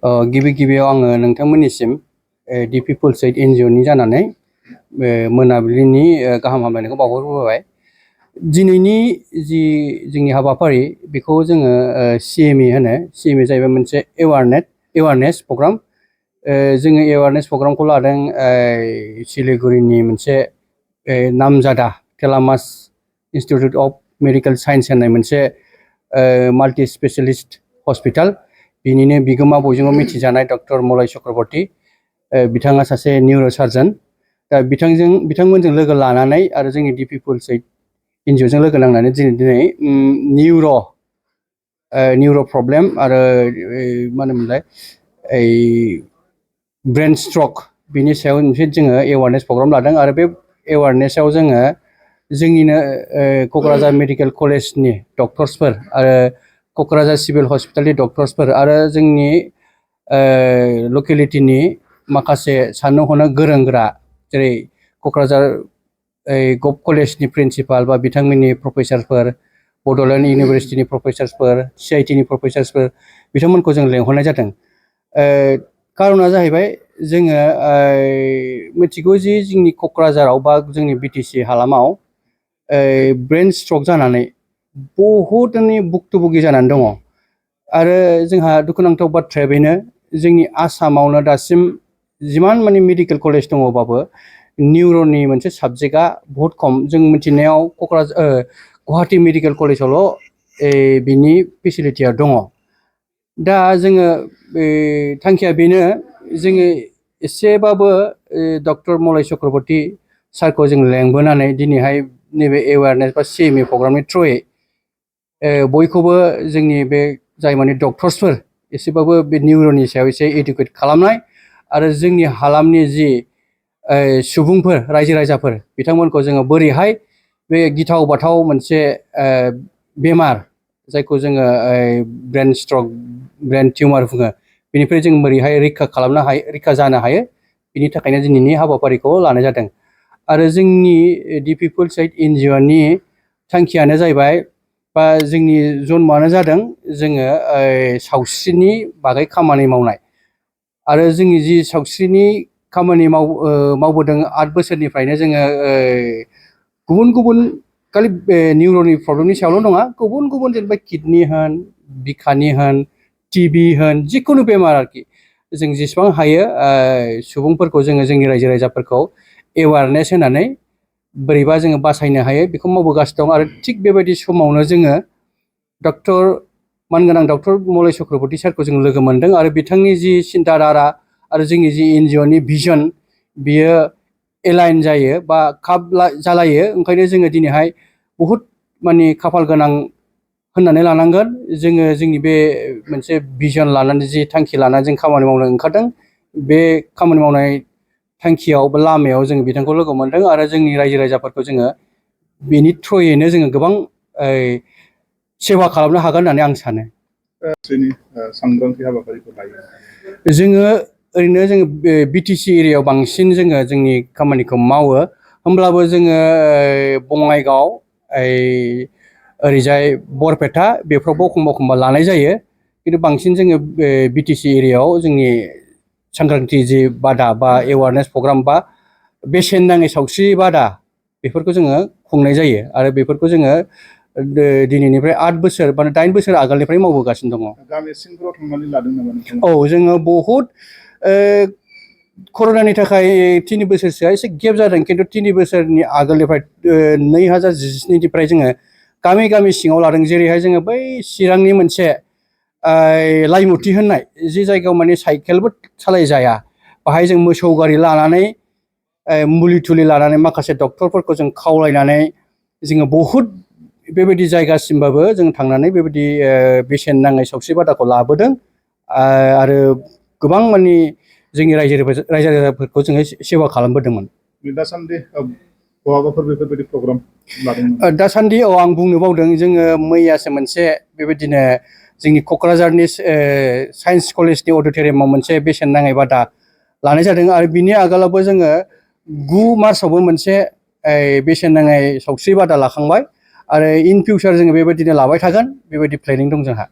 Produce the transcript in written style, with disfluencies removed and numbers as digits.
गिबि गिबियाव आङो नोंथांमोननिसिम दि पिपल्स एड NGO नि जानानै मोनाबिलिनि गाहाम हामलायनायखौ बावहरग्रोबाय। दिनैनि जि जोंनि हाबाफारि बेखौ जोङो CME होनो। CME जाहैबाय मोनसे एवारनेस प्रग्राम। जोङो एवारनेस प्रग्रामखौ लादों सिलिगुरिनि मोनसे नामजादा थेलामास इन्स्टिटिउट अफ मेडिकेल साइन्स होननाय मोनसे माल्टि स्पेशलिस्ट हस्पिटाल। बिनिनो बिगोमा बयजोंबो मिथिजानाय डक्टर मलय चक्रवर्ती, बिथाङा सासे निउर' सार्जन। दा बिथांमोनजों लोगो लानानै आरो जोंनि दि पिपल्स एड NGO जों लोगो नांनानै दिनै निउर' प्रब्लेम आरो मा होनोमोनलाय ब्रेन स्ट्रक बिनि सायाव मोनसे जोङो एवारनेस प्रग्राम लादों। आरो बे एवारनेसाव जोङो जोंनिनो क'क्राझार मेडिकेल कलेजनि डक्टर्सफोर आरो क'क्राझार सिभिल हस्पिटालनि डक्टर्सफोर आरो जोंनि लकेलिटिनि माखासे साननो हनो गोरों गोरा, जेरै क'क्राझार गभ कलेजनि प्रिन्सिपाल बा बिथांमोननि प्रफेसारफोर, बड'लेण्ड इउनिभारसिटिनि प्रफेसारसफोर, CIT नि प्रफेसारसफोर, बिथांमोनखौ जों लेंहरनाय जादों। कारना जाहैबाय जोङो मिथिगौ जि जोंनि क'क्राझाराव बा जोंनि BTC हालामाव ब्रेन स्ट्रक जानानै बहुतनि भुक्तभुगि जानानै दङ। आरो जोंहा दुखुनांथाव बाथ्राया बेनो, जोंनि आसामावनो दासिम जिमान माने मेडिकेल कलेज दङबाबो निउर'नि मोनसे साबजेक्टआ बहुत खम। जों मिथिनायाव गुवाहाटि मेडिकेल कलेजावल' बिनि फेसिलिटिया दङ। दा जोङो थांखिया बेनो, जोङो एसेबाबो डक्टर मलय चक्रवर्ती सारखौ जों लेंबोनानै दिनैहाय नैबे एवारनेस बा CME प्रग्रामनि थ्रुयै बयखौबो जोंनि बे जाय माने डक्टर्सफोर एसेबाबो बे निउर'नि सायाव एसे एडुकेट खालामनाय आरो जोंनि हालामनि जि सुबुंफोर रायजो राजाफोर बिथांमोनखौ जोङो बोरैहाय बे गिथाव बाथाव मोनसे बेमार जायखौ जोङो ब्रेन स्ट्रक, ब्रेन टिउमार बुङो, बेनिफ्राय जों बोरैहाय रैखा जानो हायो, बिनि थाखायनो दिनैनि हाबाफारिखौ लानाय जादों। आरो जोंनि दि पिपल्स एड NGO नि थांखियानो जाहैबाय बा जोंनि जन्मआनो जादों जोङो सावस्रिनि बागै खामानि मावनाय। आरो जोंनि जि सावस्रिनि खामानि मावबोदों 8 बोसोरनिफ्रायनो जोङो गुबुन गुबुन खालि निउर'नि प्रब्लेमनि सायावल' नङा, गुबुन गुबुन जेनेबा किडनि होन, बिखानि होन, TB होन, जिखुनु बेमार आरोखि जों जेसेबां हायो सुबुंफोरखौ जोङो जोंनि रायजो राजाफोरखौ एवारनेस होनानै बोरैबा जोङो बासायनो हायो बेखौ मावबोगासिनो दं। आरो थिग बेबायदि समावनो जोङो मानगोनां डक्टर मलय चक्रवर्ती सारखौ जों लोगो मोनदों। आरो बिथांनि जि सिन्था धारा आरो जोंनि जि NGO नि भिजन बियो एलाइन जायो बा खाब जालायो। ओंखायनो जोङो दिनैहाय बहुद माने खाफाल गोनां होननानै लानांगोन। जोङो जोंनि बे मोनसे भिजन लानानै जि थांखि लानानै जों खामानि मावनो ओंखारदों, बे खामानि मावनाय थांखियाव बा लामायाव जोङो बिथांखौ लोगो मोनदों। आरो जोंनि रायजो राजाफोरखौ जोङो बेनि थ्रुयैनो जोङो गोबां सेवा खालामनो हागोन होननानै आं सानो। सांग्रांथि हाबाफारिखौ लायो जोङो ओरैनो जोङो BTC एरियायाव बांसिन जोङो जोंनि खामानिखौ मावो। होमब्लाबो जोङो बङाइगाव, ओरैजाय बरपेटा बेफ्रावबो एखमबा लानाय जायो। खिन्थु बांसिन जोङो BTC एरियायाव जोंनि सांग्रांथि जि बादा बा एवारनेस प्रग्राम बा बेसेन नाङै सावस्रि बादा बेफोरखौ जोङो खुंनाय जायो। आरो बेफोरखौ जोङो दिनैनिफ्राय 8 बोसोर बा 8 बोसोर आगोलनिफ्राय मावबोगासिनो दङ। गामि सिंफोराव थांनानै लादों नामा नोंथाङा? औ, जोङो बहुद कर'नानि थाखाय 3 बोसोरसोआ एसे गेप जादों। खिन्थु 3 बोसोरनि आगोलनिफ्राय 2017निफ्राय जोङो गामि गामि सिङाव लादों। जेरैहाय जोङो बै चिरांनि मोनसे लाइमुथि होननाय जि जायगायाव माने साइकेलबो सालायजाया, बाहाय जों मोसौ गारि लानानै मुलि थुलि लानानै माखासे डक्टरफोरखौ जों खावलायनानै जोङो बहुद बेबायदि जायगासिमबाबो जों थांनानै बेबायदि बेसेन नाङै सावस्रि बादाखौ लाबोदों। आरो गोबां माने जोंनि रायजो राजाफोरखौ जोङो सेवा खालामबोदोंमोन। दासान्दि बहाबाफोर बेफोरबायदि प्रग्राम लादों? दासान्दि आं बुंनो बावदों, जोङो मैयासो मोनसे बेबायदिनो जोंनि क'क्राझारनि साइन्स कलेजनि अडिट'रियामाव मोनसे बेसेन नाङै बादा लानाय जादों। आरो बिनि आगोलावबो जोङो 9 मार्चआवबो मोनसे बेसेन नाङै सावस्रि बादा लाखांबाय। आरो इन फिउचार जोङो बेबायदिनो लाबाय थागोन, बेबायदि प्लेनिं दं जोंहा।